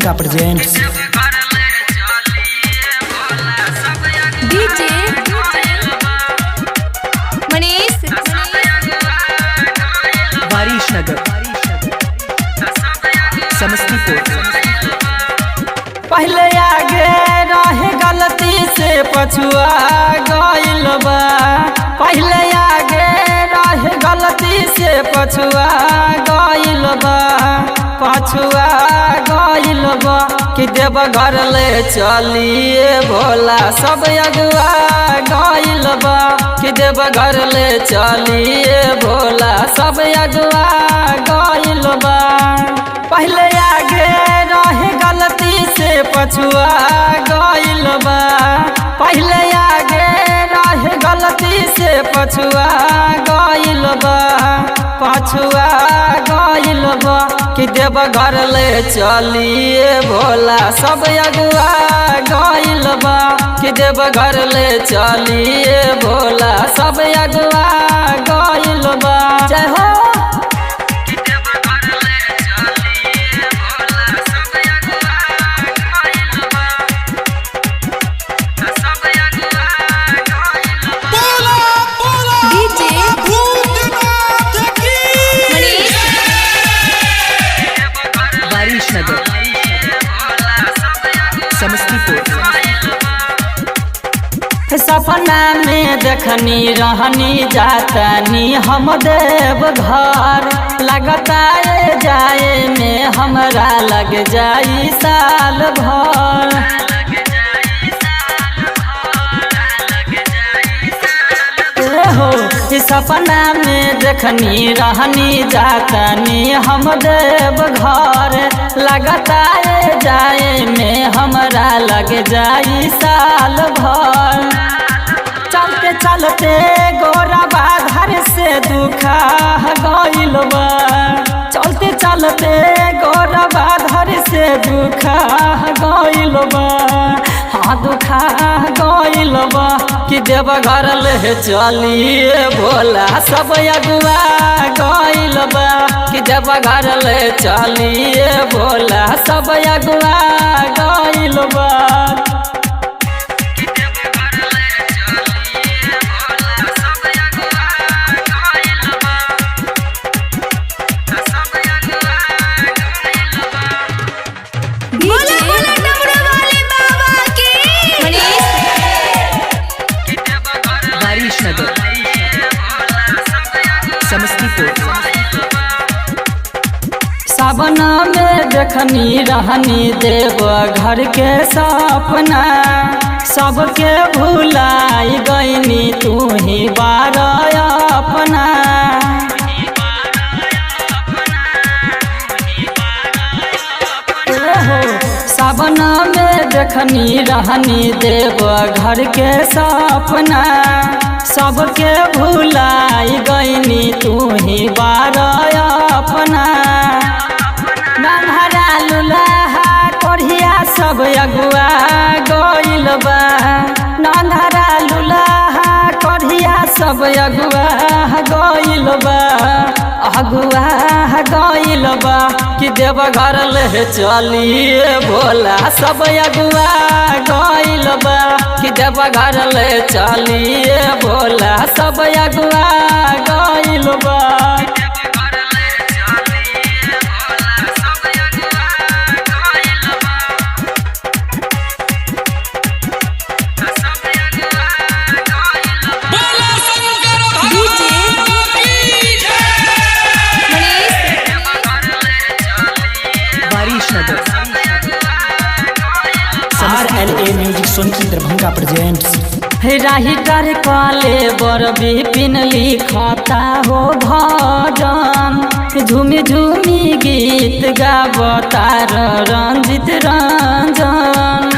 Darbhanga presents. DJ Manish Warisnagar, Samastipur. पहले आगे रहे गलती से पछुआ गइल बा। पहले आगे रहे गलती से पछुआ गइल बा, पछुआ गइल बा कि देव घर ले चलिए भोला सब अगुआ गइल बा। कि देव घर ले चलिए भोला सब अगुआ गइल बा। पहले आगे रहे गलती से पछुआ गइल बा। पहले आगे रहे गलती से पछुआ गइल बा, पछुआ गइल बा कि देव घर ले चलिए भोला सब अगुआ गइल बा। कि देव घर ले चलिए भोला सब अगुआ गइल बा। जय हो। डीजे मनीष वारिसनगर, समस्तीपुर। सपना में देखनी रहनी जातनी हम देव घर, लगता जाए में हमरा लग जाई साल भर। ए हो सपना में देखनी रहनी जातनी हम देव घर, लगता जाए में हमरा लग जाई साल भर। चलते चलते गोरा बाधर से दुखा गइल बा। चलते चलते गोरा बाधर से दुखा गइल बा, हाँ दुखा गइल बा कि देव घर ले चलिए भोला सब अगुआ गइल बा। कि देव घर ले चलिए भोला सब अगुआ गइल बा। बोला बोला डमरू वाले बाबा की मनीष वारिसनगर, समस्तीपुर। सावन में देखनी रहनी देव घर के सपना, सबके भुलाई गईनी तू ही बार अपना। ए हो सावन में देखनी रहनी देव घर के सपना, सबके भुलाई गईनी तू ही बार अपना। नन्हरा लुलाहा कोढ़िया सब अगुआ गइल बा। नन्हरा लुलाहा कोढ़िया सब अगुआ गइल बा, अगुआ गइल बा कि देव घर ले चलिए भोला सब अगुआ गइल बा। कि देव घर ले चलिए भोला सब अगुआ गइल बा। DJ Manish Warisnagar, R L A music Sonki Darbhanga presents. Writer काले बर विपिन लिखता हो भजन, झूमी झूमी गीत गावता रंजित रंजन।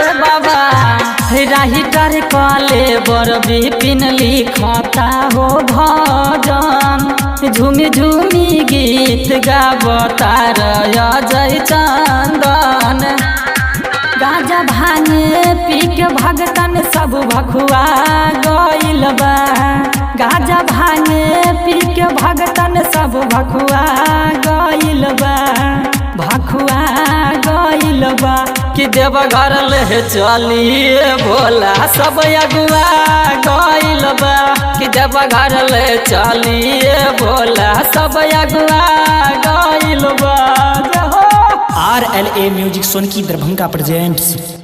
ए बाबा राइटर काले बर विपिन लिखता हो भजन, झूमी झूमी गीत गावता अजय चंदन। गाजा भांगे पी के भगतन सब भखुआ गइल बा। गाजा भांगे पी के भगतन सब भखुआ गइल बा, भखुआ गइल बा। कि देवघर ले चलिए भोला सब अगुआ गइल बा। कि देवघर ले चलिए भोला सब अगुआ गइल बा। जय हो। R L A music Sonki Darbhanga presents.